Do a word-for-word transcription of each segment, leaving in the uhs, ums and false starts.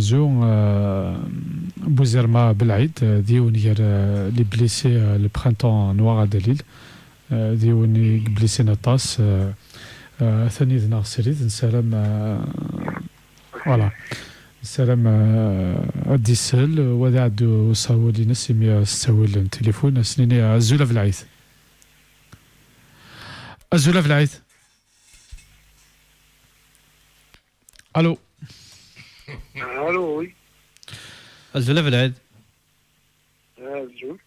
Zu, euh, Bouzerma Belhaïd, euh, d yiwen gar, euh, les blessés, euh, le printemps noir à Dalil, euh, d yiwen i blessés aṭas, euh, euh, atan yid-neɣ srid, nessaram, euh, voilà, nessaram, euh, ad d-isel, wa d iɛeddu usawal-ines imi, euh, s ttawil n tilifun, ad s-nini, euh, azul a Belhaïd. Azul a Belhaïd. Allô. Allô, oui. Azul a Belɛid. Azul.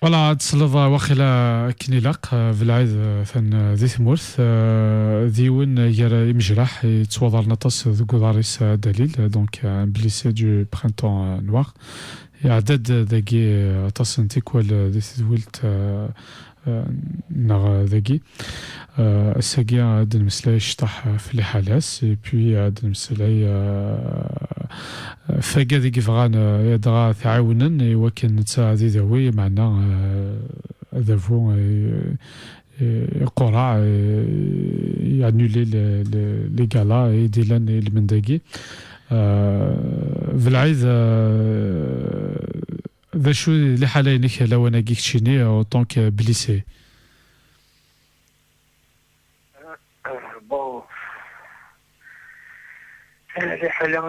Voilà, ad tesleḍ, uh, waqila akken ilaq, uh, Belɛid, uh, atan, uh, di tmurt, uh, d yiwen, uh, gar imejraḥ yettwaḍaren aṭas deg uḍar-is, uh, Dalil, uh, donc, uh, un blessé du printemps, uh, noir. Iɛedda-d dagi, uh, aṭas n tikwal, uh, di tedwilt, uh, euh, neɣ dagi. Euh, ass-agi ad d-nemmeslay cṭaḥ ɣef liḥala-s, et puis ad d-nemmeslay, euh, ɣef wigad i yebɣan, euh, ad ɣ-tɛiwnen i wakken netta ad idawi, meɛna, euh, adabu, euh, euh, iqureɛ, euh, i annuler les, les, les galas i d-illan i lmend-agi. Euh, Belɛid, euh, d acu d liḥala-inek lawan-agi keččini, en tant que blessé? Bon, liḥala,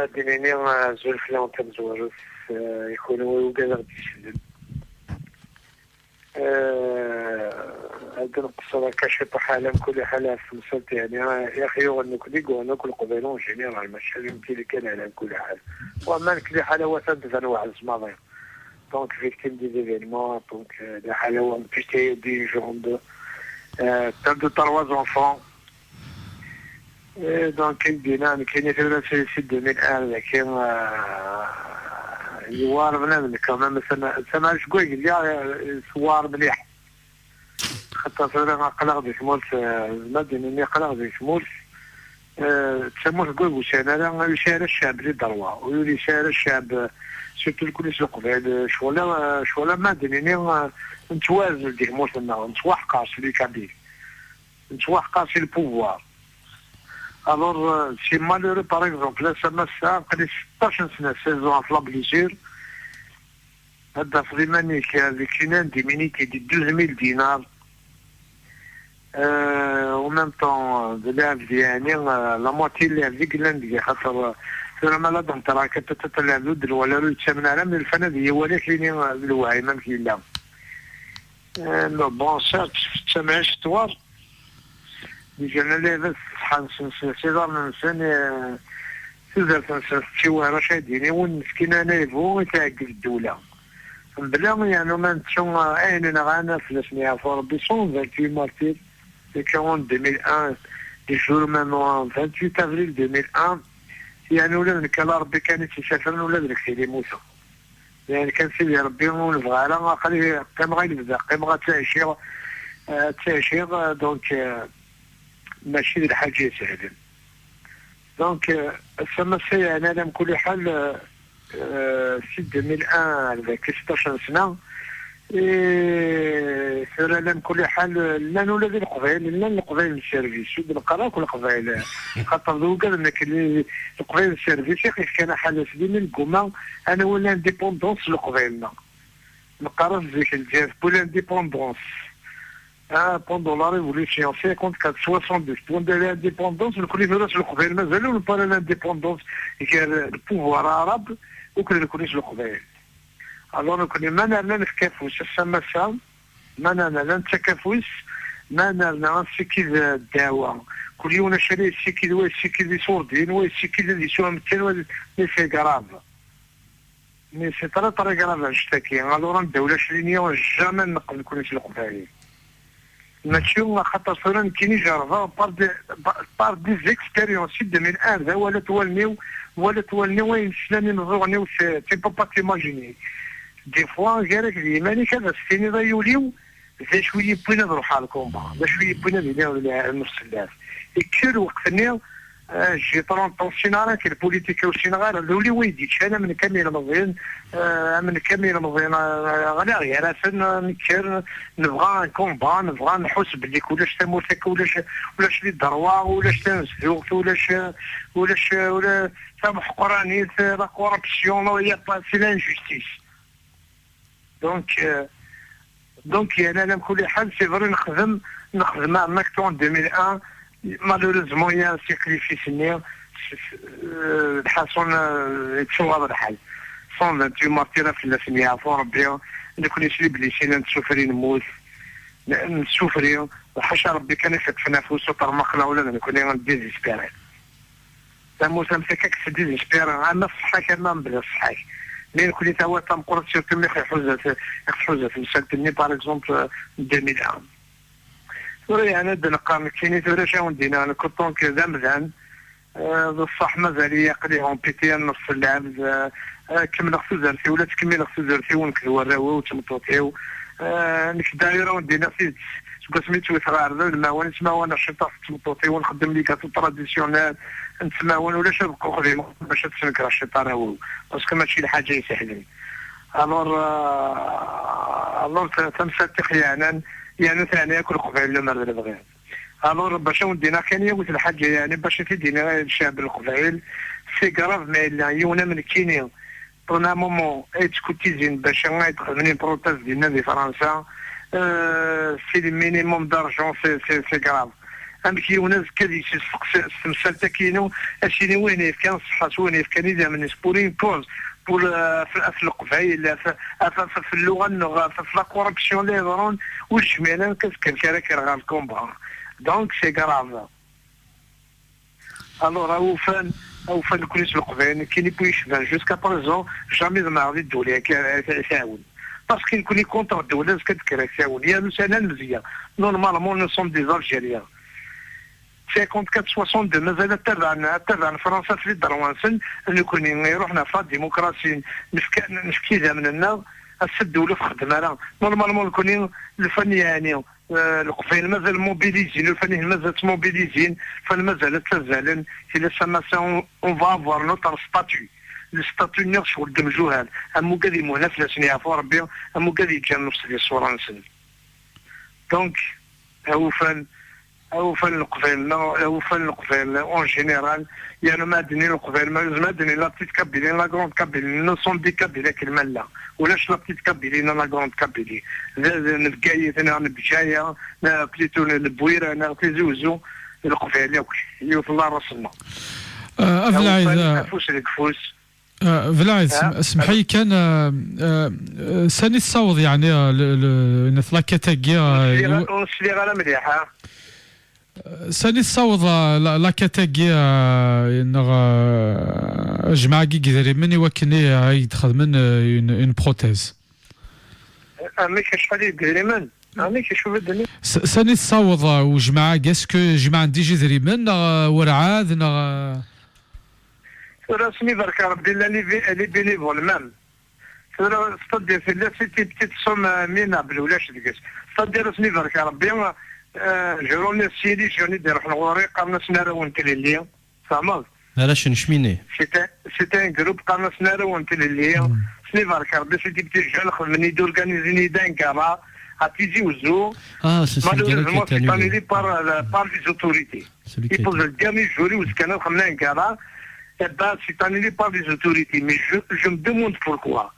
ad d-nini, azul fell-awen tamezwarut, i kunwi wigad aɣ-d-isellen. Ad nqeṣṣer akka ciṭuḥ, ɛla mkul ḥal, ɣef temsalt, yeɛni, i aɣ-yuɣen nekkni, yuɣen akk Leqbayel en général, mačči d nekkini kan, ɛla mkul ḥal. Wamma nekk liḥala-w atan tban weɛz maḍi. Donc, victime des événements, donc, euh, liḥala-w amputé d'une jambe, euh, père de trois enfants. Euh, donc, i d-yenna nekkini tura si, si deux mille un, lakin, euh, yewɛer bnadem quand même, tama-, tamaɛect deg wayeg lliɣ, euh, tewɛer mliḥ. Xaṭer tura aql-aɣ di tmurt, eh, ma d-nini aql-aɣ di tmurt, eh, d tamurt n wid ur yesɛin ara, ur yesɛi ara ccɛeb les droits, ur yesɛi ara ccɛeb, eh, surtout nekkni s Leqbayel, eh, ccɣel, eh, ccɣel ma d-nini, eh, nettwaɛzel di tmurt-nneɣ, nettwaḥqer si les Kabyles, nettwaḥqer si le pouvoir. Alors, eh, c'est malheureux, par exemple, ass-a, ma ass-a, aql-i seṭṭac n sna, seize ans, ɣef la blessure, Ad d-tafeḍ iman-ik, eh, avec une indemnité de douze mille dinars. Euh, en même temps, eh, d lɛebd, yeɛni, eh, la moitié n lɛebd i yellan deg-i, xaṭer, eh, tura ma la d-hedreɣ akka, peut-être lɛebd ur d-nwala ara, ur yettamen ara, mais lfan ad iyi-iwali akk-ini, eh, d lewɛi, amek yella. Eh, mais bon, certes, d tamɛict twar. Igan ala d ṣṣeḥḥa-nsen s, s iḍarren-nsen, eh, tudert-nsen tettiwehrac, ad d-yini win meskin anaybu i tɛeggeḍ ddewla. Mebla, yeɛni, ma nettu, eh, ayen i nɣan, ad fell-asen yeɛfu Rebbi, cent vingt-huit martyrs, akka en deux mille un, du jour même, en vingt-huit avril deux mille un, yeɛni, ula d nekk, ala Rebbi kan i tt-isafren, ula d nekk tili mmuteɣ. Yeɛni kan Sidi Rebbi ur nebɣi ara, aql-i qqimeɣ i lebda, qqimeɣ ad ttɛiciɣ, eh, ad ttɛiciɣ, eh, donc, eh, mačči d lḥaǧa isehlen. Donc, eh, ass-a massa yeɛni ala mkul ḥal, eh, eh, si deux mille un ar daki seṭṭac n sna, eh, tura ala mkul ḥal, eh, llan ula d Leqbayel, llan Leqbayel n service, ur d-neqqar akk Leqbayel, xaṭer d ugad nekk, Leqbayel n service i ɣ-yefkan aḥal aslim i negguma ad nawi l'indépendance s Leqbayel-nneɣ. Neqqar-as zik Lezzayer tewwi l'indépendance. Ah, pendant la révolution, cinquante-quatre, soixante-douze, pendant l'indépendance, nekkni tura s Leqbayel mazal ur newwi ara l'indépendance gar le pouvoir arabe akked nekkni s Leqbayel. Alors nekkni ma nerna nefka afus ass-a massa, ma nerna la nettak afus, ma nerna ad nsikid, eh, ddeɛwa. Kul yiwen acu ara yessikid, wa yessikid iṣurdiyen, wa yessikid ad yesɛu amettan, wa d-, mais c'est grave. Mais c'est très, très grave annect-agi. Alors, anda ulac l'union, jamais neqqel nekkni s Leqbayel. Mačči axaṭer tura nekkini jerrbeɣ par des, par des expériences si deux mille un, d awal at wallen-iw, awal at wallen-iw, ayen slan imeẓẓuɣen-iw, c'est, tu peux pas t'imaginer. Des fois, gar-ak d yiman-ik ad as-tiniḍ ay ul-iw, d acu i yi-yewwin ad ruḥeɣ ɣer lkumba? D acu i yi-yewwin ad iliɣ d lmesellaf? Ikker lweqt-nni, J'ai trente ans ur ssineɣ ara akk lpulitika, ur ssineɣ ara, d ul-iw ay d-yeččan am nekk am ilmeẓyen, eh, am nekk am ilmeẓyen, eh, ɣliɣ gar-asen, eh, nekker, nebɣa un combat, nebɣa nḥuss belli ulac tamurt akka, ulac, ulac les droits, ulac tanezduɣt, ulac, ulac, ulac tameḥqranit, la corruption, il y a pas, c'est l'injustice. Donc, euh, donc, il y a un côté, c'est vrai, نخدم, نخدم en acte en deux mille un. Malheureusement, il y a un sacrifice, mais, euh, de façon, euh, يتشوى هذا الحال. Cent vingt-huit martyrs في الناس اللي يعرفوا ربي. نكون يسلي بلي سينا نسوفري نموت. نسوفري. وحاشا ربي كان يفك في نفوسه طرمخنا ولا نكون ديزيسبيري. Tamurt am takka désespéré, ama ṣṣeḥḥa-k ama mebla ṣṣeḥḥa-k. Mi nekni tawat tameqqrant, surtout mi ɣ-tḥuza, ɣ-tḥuza temsalt-nni, par exemple, deux mille un. Tura yeɛni ad d-neqqar nekkini, tura acu awen-d-iniɣ nekk, autant que d amdan, eh, d ṣṣeḥ mazal-iyi aql-i en P T N, nṣ lɛebd, eh, eh, kemmleɣ tudert-iw, la ttkemmileɣ tudert-iw nekk d warraw-iw d tmeṭṭut-iw. Eh, nekk d'ailleurs awen-d-iniɣ tidet, seg wasmi ttwiteɣ ɣer da, d lmawan, ttmawaneɣ ciṭṭaḥ d tmeṭṭut-iw, nxeddem les gâteaux traditionnels n tmawen, ulac ad qqeɣ xdimeɣ bac ad snekreɣ ciṭṭaḥ arraw-iw, parce que mačči lḥaǧa isehlen. Alors, euh, alors ta-, tamsalt ixeɛnan, yeɛni teɛni akk Leqbayel lemmer d lebɣi. Alors, bac awen-d-iniɣ kan yiwet lḥaǧa, yeɛni bac ad t-id-iniɣ i ccɛeb n Leqbayel, c'est grave ma yella yiwen am nekkini, pendant un moment, ay ttkuttizin bac ay d-xedmen une prothèse dinna di Fransa, euh, c'est le minimum d'argent, c'est, c'est, c'est grave. Amek yiwen azekka ad yesseqsi s temsalt-agi-inu, ad s-yini win yefkan ṣṣeḥḥa s win yefkan idammen-is pour une cause, pour, euh, ɣef, ɣef Leqbayel, ɣef, ɣef, ɣef, ɣef lluɣa-nneɣ, ɣef, ɣef la corruption la iḍerrun, ur yezmir ara ad k-, ad k-rr ɣer lkumba. Donc, c'est grave. Alors, awufan, awufan nekkni s Leqbayel, nekkini pu yecban, jusqu'à présent, jamais ḍemɛeɣ di ddewla ad k-, ad k-, ad k-tɛawen. Parce que nekkni contre ddewla, ad k-, ad k-tɛawen. Yernu sɛan mezya. Normalement, nous sommes des Algériens. Cinquante-quatre soixante-deux, mazal ad tabaɛen, ad tabaɛen Fransa f les droits-nsen, nekkni iruḥ ɣef la démocratie, nefka, nefka idammen-nneɣ, ass-a ddewla ur txeddem ara. Normalement, nekkni, lfan yeɛni, eh, Leqbayel mazal mobilisés, lfan mazal ttmobilisés, lfan mazal ad ttazzalen, tili samasin, on, on va avoir notre statut. Le statut-nneɣ ccɣel d mjuhal, am ugad imuhna fell-asen yeɛfu Rebbi, am ugad yeǧǧan nnefs di ṣṣura-nsen. Donc, awufan, awufan n Leqbayel, neɣ awufan n Leqbayel en général, yerna ma ad d-nini Leqbayel, ma, ma ad d-nini la petite Kabylie, la grande Kabylie, nous sommes des Kabyles akken ma llan. Ulac la petite Kabylie neɣ la grande Kabylie. D, d, n Bgayet neɣ n Bǧaya, neɣ plutôt n Lebwira neɣ Tizi Uzzu, Leqbayel akk, yiwet n la race-nneɣ. Ah, a Belɛid, awufan, ah, afus deg ufus. Ah, Belɛid, ah, sem-, semḥ-iyi kan, ah, ah, sani tessaweḍ, yeɛni, ah, le, le, la quête-agi, ah, ur sliɣ, iwa-, ur sliɣ ara mliḥ, ah. Sani tessaweḍ, ah, la, la quête-agi, ah, neɣ, ah, jmaɛ-agi n yidrimen i wakken i, ah, ay d-xedmen, ah, une, une prothèse? Amek, acḥal i yedrimen? Amek, acu bedden? S-, sani tessaweḍ, ah, ujmaɛ-agi? Est-ce que jemɛen déjà idrimen, neɣ, ah, werɛad, neɣ, ah? Tura, ad sen-ibarek Rebbi, llan les bé-, les bénévoles même. Tura, c'est-à-dire, tella c'est une petite somme, euh, minable, ulac deg-s. C'est-à-dire, ad sen-ibarek Rebbi, euh, je remercie les jeunes i d-iruḥen ɣur-i, qqaren-asen arraw n tlelli. Tfehmeḍ? Arrac n cmini. C'est un, c'est un groupe, qqaren-asen arraw n tlelli. Mm. Ad sen-ibarek Rebbi, c'est des petits jeunes, xedmen-iyi-d, organisen-iyi-d un gala à Tizi Ouzou. Ah, c'est celui qui a été annulé. Malheureusement, c'est annulé par, euh, par les autorités. Celui qui a été... Ils posent le dernier jour, où c'est un gala. Eh ben, c'est annulé par les autorités. Mais je, je me demande pourquoi.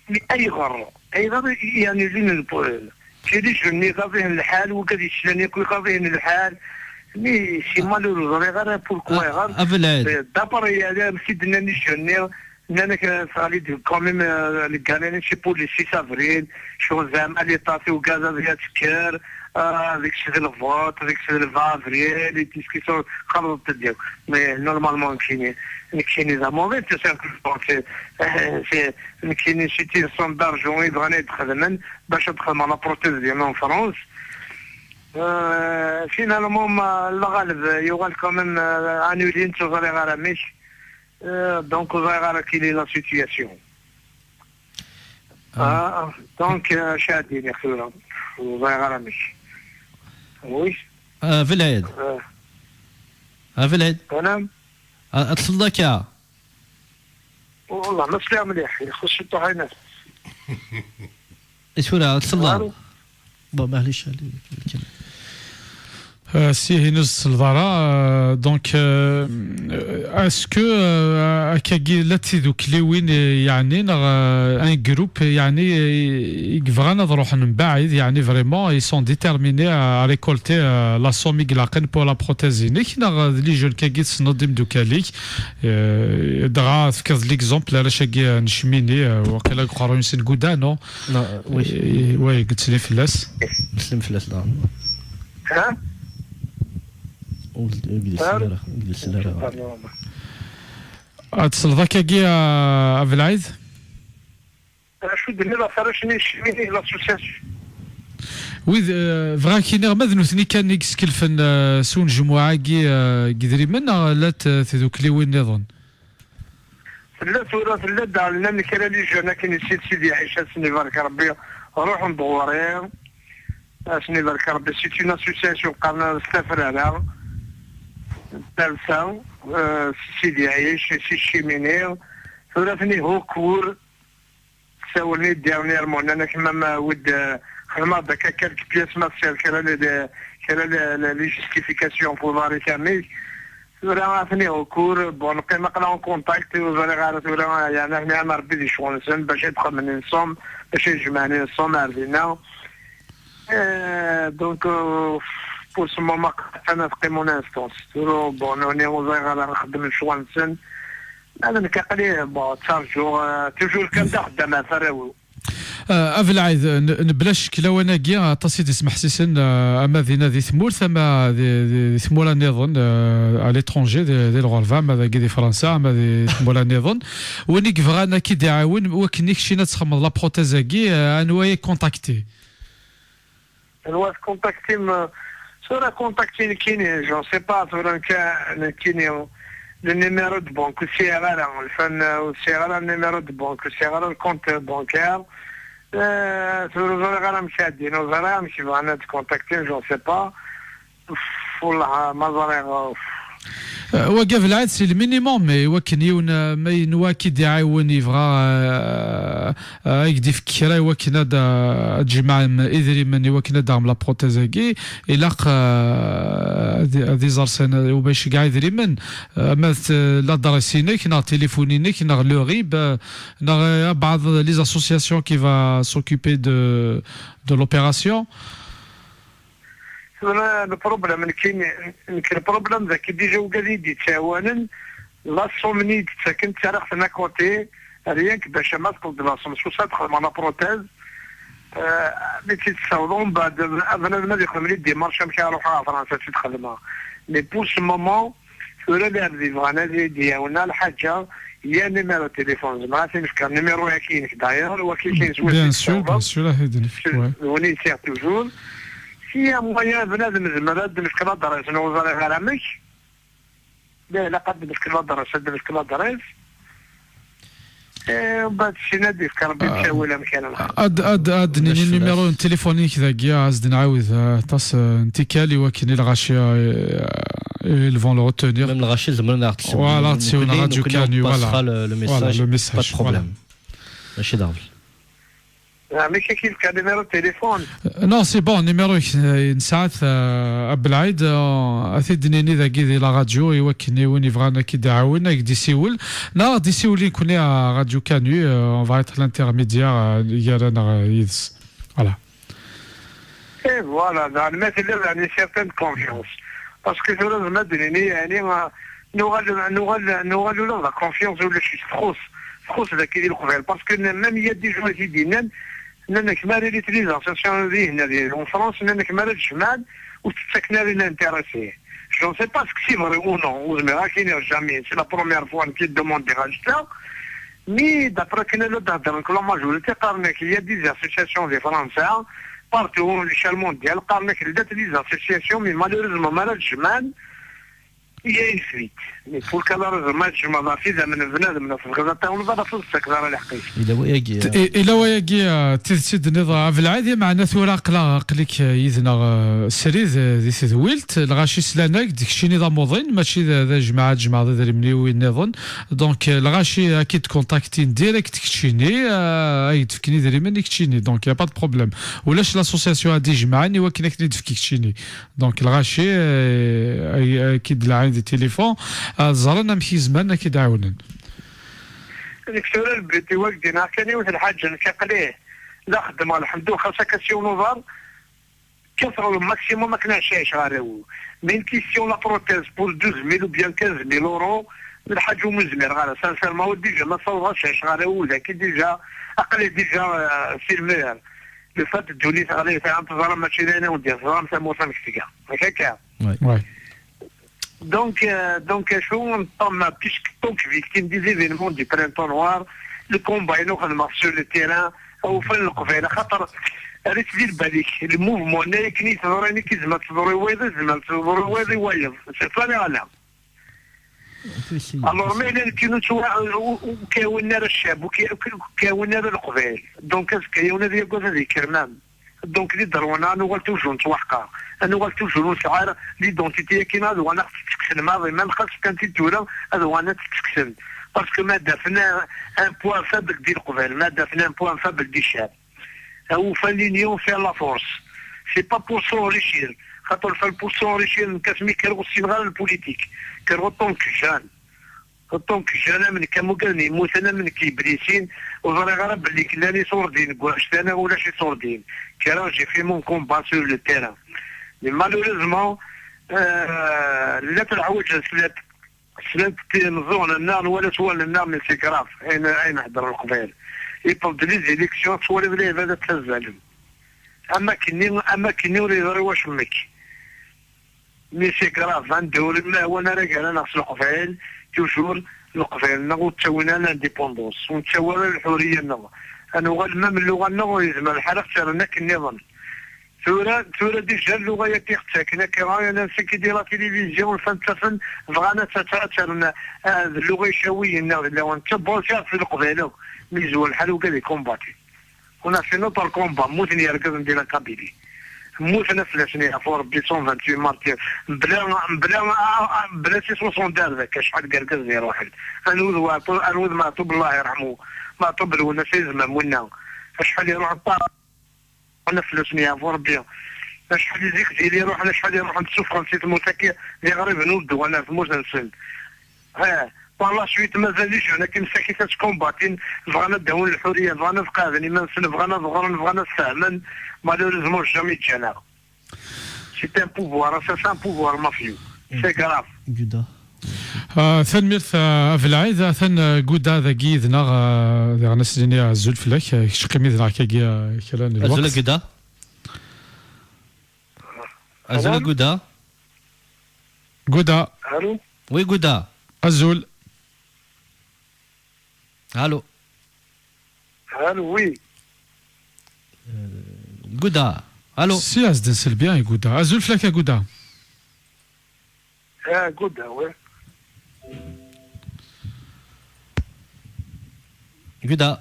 Mais ayɣer, ayɣer i annulin le, tili jeune-nni iɣaḍ-ihin lḥal, wigad yeslan yakk iɣaḍ-ihin lḥal. Mais c'est malheureux, ur ẓriɣ ara pourquoi, ah, ayɣer. A Belɛid. Eh, d'après, eh, amek i d-nnan i jeune-nni, nnan-ak, eh, teɣli-d quand même, eh, le gala-nni, c'est pour le six avril, ccɣel zeɛma l'État tugad ad tekker, ah, deg-s d le vote, deg-s d le vingt avril, et puis ce qui sont, xalḍet-d yakk. Mais normalement, nekkini, nekkini d amuḍin, c'est simple, c'est, eh, c'est, nekkini, c'est une somme d'argent i bɣan ad xedmen, bac ad xedmeɣ la prothèse dina en France. Euh, finalement, ma, lɣaleb yuɣal quand même, euh, annulé, ur ẓriɣ ara amek. Euh, donc, ur ẓriɣ ara quelle est la situation. Ah, donc, euh, acu ad d-iniɣ tura? Ur ẓriɣ ara amek. Oui. Ah, Belɛid. Euh, Abelɛid. Anam. Ad tesleḍ akka? Wallah, ma sliɣ mliḥ, ixuṣ ciṭuḥ aynas. I tura, ad tesleḍ? Allô? Bon, maɛlic, allez, allez. Euh, si, ur tesleḍ ara, euh, donc, euh, est-ce que, euh, akkagi, la tidukliwin, euh, yeɛni, neɣ, euh, un groupe, yeɛni, euh, i yebɣan ad ruḥen mbaɛid, yeɛni, vraiment, ils sont déterminés à récolter, euh, la somme i ilaqen pour la prothèse-inek, neɣ, euh, d les jeunes-kagi tessneḍ d imdukal-ik, euh, dɣa tefkiḍ l'exemple, arrac-agi, euh, n Cmini, euh, waqila deg uqerruy-nsen Gouda, non? Non, euh, oui. Euh, ouais, deg Teslim Fell-as. Teslim Fell-as, non. Ha? Ur d-, ur d-yesli ara, ur d-yesli ara. Ad tesleḍ akkagi, a, a Belɛid? Acu d-nniḍ ɣef warrac-nni n Cmini, l'association? Wid, eh, bɣiɣ ad k-iniɣ, ma d nutni kan i yeskelfen, eh, s unejmuɛ-agi, eh, deg idrimen, neɣ llant, eh, tdukliwin nniḍen? Tella tura, tella-d, llan kra n les jeunes akken i Sidi Ɛic, ad sen-ibarek Rebbi, ruḥen-d ɣur-i, ad sen-ibarek Rebbi, c'est une association qqaren-as Tafrara, Talsa, euh, Sidi Ɛic, si Cimini, tura atni Hocourt, ssawlen-iyi-d dernièrement, nnan-ak ma, ma wid, euh, xedmeɣ-d akka quelques pièces, ma tesɛiḍ kra n, kra n, n, les justifications pour ḍarek amek. Tura atni Hocourt, bon, neqqim aql-aɣ en contact, ur ẓriɣ ara tura, yeɛni, ad nɛam Rebbi di ccɣel-nsen, bac ad xedmen ensemble, bac ad jemɛen ensemble ar dinna. Eh, donc, euh, pour ce moment, atan ad qqimen instance. Tura, bon, nuni ur ẓriɣ ara nxeddem lecɣal-nsen. Ala nekk aql-i, bon, ttarǧuɣ, euh, toujours kan d axeddam ɣef arraw-iw. Ah, a Belɛid, n-, mebla ccek lawan-agi, aṭas i d-ismeḥsisen, ah, ama dinna di tmurt, ama di, di, di tmura nniḍen, ah, à l'étranger, di, di lɣerba, ama dagi di Fransa, ama di tmura nniḍen. Win i yebɣan ad k-id-iɛawen, wakken i keččin ad txedmeḍ la prothèse-agi, ah, anwa i contacter? Anwa contacter-m? Tura contacter nekkini, je ne sais pas, tura nekk, nekkini, le numéro de banque, ur sɛiɣ ara, lfan, ur sɛiɣ ara le numéro de banque, ur sɛiɣ ara le compte bancaire. Eh, tura ur ẓriɣ ara amek ad d-inin, ur ẓriɣ amek bɣan ad contacter, je ne sais pas. Uf, wallah, ma ẓriɣ, uf. Eh, wagi a Belɛid, c'est le minimum, mais wakken yiwen, eh, ma yenwa ad k-id-iɛiwen, yebɣa, eh, eh, ad k-d-ifk kra i wakken ad, eh, ad tjemɛem idrimen i wakken ad d-taɣem la prothèse-agi, ilaq, eh, ad, ad iẓer sani, u ma iceggeɛ idrimen, eh, ama d l'adresse-inek, neɣ téléphone-inek, neɣ le RIB, eh, neɣ, eh, abɛaḍ les associations qui va s'occuper de, de l'opération. Tura le problème, nekk, nekk le problème daki déjà wigad i d-yettɛawanen, la somme-nni i d-ttaken ttarraɣ-ten à côté, rien que bac ama tqeḍ la somme, s usa ad xedmeɣ la prothèse, euh, mi tt-id-ssawḍeɣ, mbeɛd bnadem ad ixdem les démarches amek ara ruḥeɣ ɣer Fransa ad tt-id-xedmeɣ. Mais pour ce moment, tura d abrid yebɣan ad yi-d-iɛawen neɣ lḥaǧa, il y a numéro de téléphone, zemreɣ ad t-in-fkeɣ, numéro-agi-inek d'ailleurs, wagi kan s win Bien sûr, bien sûr, ad t-id-nefk, ouais. D win i sɛiɣ toujours. S'il y a moyen, bnadem zemreɣ ad d-nefk l'adresse, ur ẓriɣ ara amek. Ma ilaq ad d-nefk l'adresse, ad d-nefk l'adresse. Eh, mbeɛd sin ad d-yefk Rebbi ttawil amek ara nxedm. Ad, ad, ad nini numéro n téléphone-inek dagi, ad s-d-nɛawed, eh, aṭas, eh, n tikkal i wakken i lɣaci, eh, ils vont le retenir. Même lɣaci zemren ad aɣ-d-ssiwlen. Voilà, ad ssiwlen nekkni, Radio nekkni Canu, on passera voilà. Le, le message, voilà, le message, pas de problème. Voilà. Mačči d aɣbel. Amek akka i yefka numéro de téléphone? Euh, non, c'est bon, numéro-ik, euh, nesɛa-t, euh, a Belɛid, euh, ad t-id-nini dagi di la radio, i wakken i win yebɣan ad k-id-iɛawen, ad k-d-isiwel, neɣ ad d-isiwel i nekkni à Radio Canu, euh, on va être l'intermédiaire, euh, gar-aneɣ, euh, yid-s. Voilà. Et voilà, daɣen ma tella daɣen une certaine confiance. Parce que tura zemreɣ ad d-nini, yeɛni, euh, nuɣal, nuɣal, nuɣal ula d la confiance ulac-itt, txuṣ, txuṣ dagi di Leqbayel. Parce que même il y a des gens i t-id-yennan, nnan-ak mi ara ilit les associations dihin, di, en France, nnan-ak mi ara d-jemɛen, ur tt-ttaken ara i l'intéressé. Je ne sais pas si c'est vrai ou non, ur zmireɣ ad k-iniɣ jamais, c'est la première fois nekk i d-demandiɣ annect-a. Mais d'après akken la d-heddren la majorité, qqaren-ak, il y a des associations di Fransa, partout, à l'échelle mondiale, qqaren-ak llant les associations, mais malheureusement, mi ara d-jemɛen, Il y a une fuite. Mais pour que la raison, ma tjemɛeḍ ɣef idammen n bnadem, neɣ tebɣiḍ ad tawneḍ, ala ur tettakeḍ ara lḥeqq-is. Ila wayagi, eh, I-, ila wayagi, eh, tidet i d-tenniḍ, eh, a Belɛid, meɛna tura aql-, aql-ik, eh, yid-neɣ, eh, srid, eh, di tedwilt, lɣaci slan-ak-d, keččini d amuḍin, mačči d, d ajmaɛ ad tjemɛeḍ idrimen-iw i nniḍen. Donc, eh, lɣaci ad k-id-kontaktin direct keččini, eh, ad k-d-fken idrimen i keččini. Donc, y a pas de problème. Ulac l'association ad d-ijemɛen i wakken ad ken-id-tefk keččini. Donc, lɣaci, eh, ay, ay k-id-lɛin di téléphone, ad ẓren amek i zemren ad k-id-ɛawnen. Nekk tura lbiti wak dinna kan yiwet lḥaǧa nekk aql-i la xeddmeɣ lḥemdu xas akka s yiwen uḍar, kkateɣ le maximum akken ad ɛiceɣ arraw-iw. Mais une question la prothèse pour douze mille ou bien quinze mille euros, d lḥaǧa umi ur zmireɣ ara. Sincèrement, ur déjà ma ssawḍeɣ ad ɛiceɣ arraw-iw daki déjà, aql-i déjà, euh, si lmer. Le fait ddunit ɣlayet, am teẓram mačči d ayen awen-d-yeẓram tamurt amek tga. Yak akka? Ouais. Ouais. Donc, euh, donc, acu, ṭṭamma, puisque, donc, victime des événements du printemps noir, le combat-inu xedmeɣ sur le terrain, awufan n Leqbayel, axaṭer, err-it di lbal-ik, le mouvement-nni akken i teḍra, nekk i tezmer teḍru i wayeḍ, i tezmer teḍru i wayeḍ i wayeḍ. C'est ça neɣ ala? Alors, ma yella nekkini ur ttwa-, ur, ur, ur k-ɛawnen ara ccab, ur k-, ur k-, ur k-ɛawnen ara Leqbayel. Donc, azekka yiwen ad yagad ad yekker, mam. Donc, di dderwa-nneɣ, ad nuɣal toujours nettwaḥqer. Ad nuɣal toujours ur nesɛi ara l'identité-agi, ad uɣalen ad ɣ-tt-ttekksen maḍi, même xas fkan-tt-id tura, ad uɣalen ad tt-ttekksen. Parce que ma d-afen un, un point faible di Leqbayel, ma d-afen un point faible di ccab. Awufan, l'union fait la force. C'est pas pour s'enrichir. Xaṭer, le fait pour s'enrichir, nekk asmi kkreɣ ur ssineɣ ara la politique. Kkreɣ en tant que jeune. En tant que jeune, am nekk am ugaden yemmuten, am nekk yeblisin, ur ẓriɣ ara belli llan iṣurdiyen deg wannect-a neɣ ulac iṣurdiyen. Kkreɣ, j'ai fait mon combat sur le terrain. Mais malheureusement, euh, llant leḥwayeǧ slant, slant timeẓẓuɣin-nneɣ, nwala s wallen-nneɣ, mais c'est grave, ayen, ayen heddren Leqbayel. Yewweḍ-d les élections, twaliḍ lɛibad ad ttazzalen. Am akkenni, am akkenni ur yeḍri wacemmek. Mais c'est grave, anda ur imawan ara gar-aneɣ s Leqbayel, toujours Leqbayel-nneɣ ur ttawin ara l'indépendance, ur nettawi ara lḥuriya-nneɣ. Ad nuɣal même lluɣa-nneɣ ur yezmer lḥal ad ɣ-tt-rren akken nniḍen. Tura, tura déjà lluɣa-agi ɣ-ttaken akka, ah, ansa ki di la télévision, ur ttafen, bɣan ad tt-, ad tt-rren, ah, d lluɣa icawiyen neɣ d lawan. Ttabaw s Leqbayel akk, mi yezwar lḥal uga di combattre. On a fait notre combat, mmuten yergazen di la Kabylie. Mmuten ad fell-asen yeɛfu Rebbi, cent vingt-huit martyrs. Mebla, mebla, mebla si soixante-deux d akka, acḥal n yergazen iruḥen. Anwa d Waɛtu-, anwa d Meɛtub, Allah yerḥmu. Meɛtub Lwennas, Ayzem am winna. Acḥal iruḥ ṭṭar. Ad fell-asen yeɛfu Rebbi. Acḥal i zik d ili iruḥen, acḥal iruḥen ssufɣen si tmurt-agi, d iɣriben ur d-uɣalen ar tmurt-nsen. Ha, par la suite, mazal les jeunes akken sakit ad skombatin, bɣan ad d-awin lḥuriya, bɣan ad qeɛden iman-nsen, bɣan ad ɣren, bɣan ad sfehmen, malheureusement jamais ǧǧan-aɣ. C'est un pouvoir, ça c'est un pouvoir mafieux. C'est grave. Guda. Ah, tanemmirt, ah, a Belɛid, atan, ah, Guda dagi yid-neɣ, ah, diɣen as-nini azul fell-ak, ah, kečč qqim yid-neɣ kagi, ah, kra n lweqt. Azul a Guda. Azul a Guda. Guda. Allô? Oui, Guda. Azul. Allô? Allô, oui. Euh, Guda. Allô? Si as-d-nsel bien i Guda. Azul fell-ak a Guda. Ah, Guda, oui. Guda.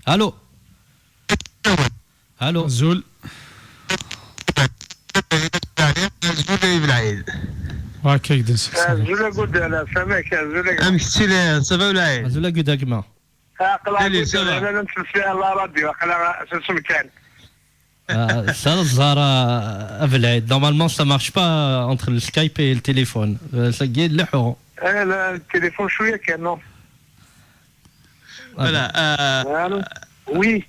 Allô? Allô? Azul. Azul ay Belɛid. Wa akka i d-nsel. Azul a Guda, la, ça va, azul a Guda. Amek ttilid? Ça va, Belɛid? Azul a Guda, gma. Aql-aɣ Salut, ça va? Aql-aɣ nettmeslay ɣer la radio, aql-aɣ s usem kan. Ah, ça, ça, ah, Belɛid. Normalement, ça marche pas entre le Skype et le téléphone. Euh, ça y est, le... Eh, le téléphone, شوية كان, non? Voilà, euh, Allô? Oui.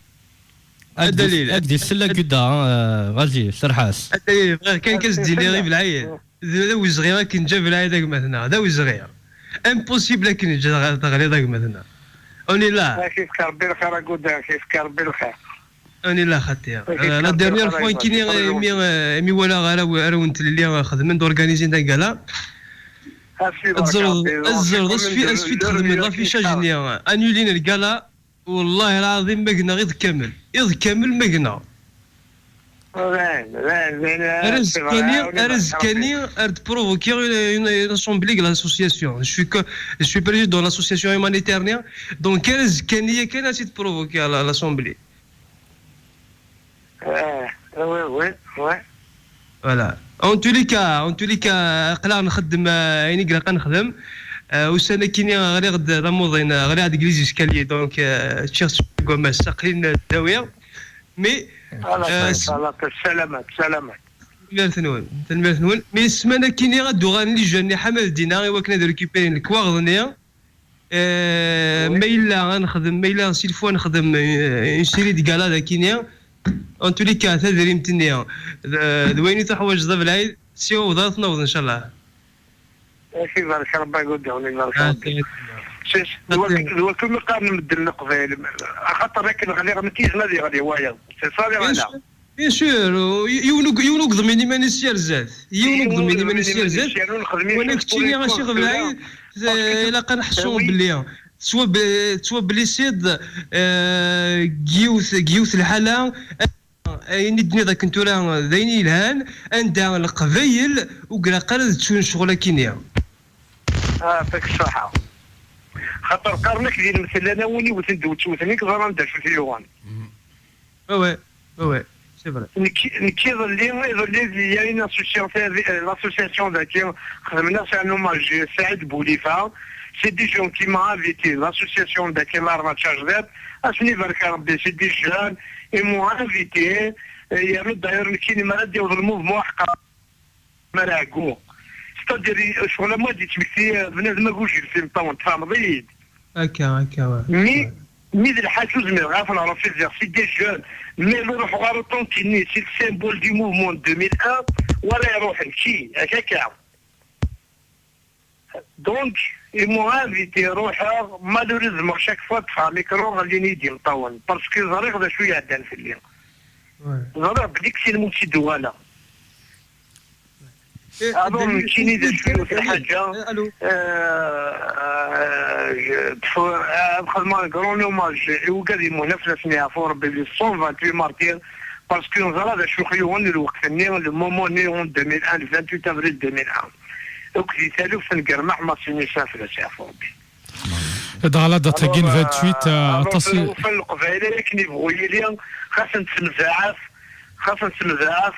Ad-d-, ad-d-isel a Guda, hein, euh, vas-y, serreḥ-as. Ad-d-, bɣiɣ kan ad k-as-d-iniɣ i Belɛid. D, d awezɣi akken ǧǧa Belɛid a gma-tneɣ, d awezɣi. Impossible akken ǧǧa teɣliḍ a gma-tneɣ. On est là. Ad k-yefk Rebbi lxir a Guda, ad k-yefk Rebbi lxir. On est là, xaṭi. Euh, la dernière fois, nekkini, imi, euh, imi walaɣ arraw, arraw n tlelli, euh, xedmen-d, organizin-d agala. Ad teẓreḍ, ad teẓreḍ asfi, asfi d-xedmen l'affichage-nni, annulin lgala, wallahi lɛaḍim ma gneɣ iḍ kamel. Iḍ kamel ma gneɣ. Ar azekka-nni, ar azekka-nni, ar d-provoquer une, une, une assemblée de l'association. Je suis que, je suis président de l'association humanitaire. Donc, ar azekka-nni kan ad tt-provoquer la- l'assemblée. Ah, oui, oui, oui. Voilà. En tous les cas, en tous les cas, aql-aɣ nxeddem euh, ayen i ilaq ad nexdem. Euh, ussan-agi-nni ɣliɣ-d d amuḍin, ɣliɣ-d deg les escaliers, donc euh, ččiɣ s wagma-s, aql-in ddawi. Mais Ala euh, ṭṭif, ala ṭṭif, salamat, salamat. Tanemmirt-nwen, tanemmirt-nwen. Mais ssmana-kini ad d-uɣalen les jeunes-nni ḥamal dina i wakken ad récupérin lekwaɣeḍ-nni. Euh, ma yella ad nexdem, ma yella s'il faut ad nexdem euh, une série de galas dagi-nni. En tous les cas, tadrimt-nni d d wayen i tuḥwaǧeḍ a Belɛid, siwa wwḍeɣ ad t-naweḍ, ncallah. Ak ibarek Rebbi, aguddaw-nni, ibarek Rebbi. C'est- d wak- d wakken mi qqaren medden Leqbayel, axaṭer akken ɣliɣ nekk, yezmer ad yeɣli wayeḍ. C'est ça, Bien wala? sûr, bien sûr. Yiwen ug- yiwen ugḍem-in iman-is sya ar zdat. Yiwen ugḍem-in iman-is sya ar zdat. Wana keččini a Ccix Belɛid, eh, ilaq ad neḥṣu belli tettwab- tettwablisiḍ eh, deg yiwet deg yiwet lḥala. Ayen i d-tenniḍ akken tura d ayen yelhan, anda Leqbayel ur ilaq ara ad ttun ccɣel-akini. Ah, tak ṣṣaḥa. Xaṭer qqaren-ak di lemtel, ala win iwten d ur ttwten i yeẓran d acu t-yuɣen. Ouais, ouais, ouais, ouais, c'est vrai. Nekk, nekk iḍelli, iḍelli, il y a une association, euh, l'association daki, xedmen-as un hommage, Saïd Boulifa. C'est des gens qui m'ont invité, l'association daki, l'arma charged, asni barka Rebbi, c'est des jeunes, ils m'ont invité, euh, yernu d'ailleurs nekkini mi ara d-yaweḍ le mouvement ḥeqqa. Mi ara ɛeggu. C'est-à-dire, ccɣel am wa d-yettmekti, euh, bnadem agujil s imeṭṭawen, tfehmeḍ-iyi-d? Akka, akka, ouais. Mi, mi d lḥaǧa ur zmireɣ ad ten-refusiɣ, c'est des jeunes. Mais ur ruḥeɣ ara autant-nni, c'est le symbole du mouvement de deux mille un, wara iruḥen, qui, akka. Donc, ils m'ont invité, ruḥeɣ, malheureusement, chaque fois, ṭṭfeɣ micro, ɣellin-iyi-d imeṭṭawen, parce que ẓriɣ d acu iɛeddan fell-i. Ẓriɣ belli kksin mu tt-id-uɣaleɣ. Alors, nekkini d acu yiwet lḥaǧa, euh, euh, je- pf- ad xedmeɣ un grand hommage i wigad yemmuten fell-asen yeɛfu Rebbi, les cent vingt-huit martyrs, parce que neẓra d acu i yuɣen lweqt-nni, le moment-nni, en deux mille un, le vingt-huit avril deux mille un. Akked di taluft n Germaḥ Masinisa fell-as yeɛfu Rebbi. Dɣa la date-agi n vingt-huit, euh, aṭas i. Ufan Leqbayel akken yebɣu yili, xas nettemzaɛaf, xas nettemzaɛaf,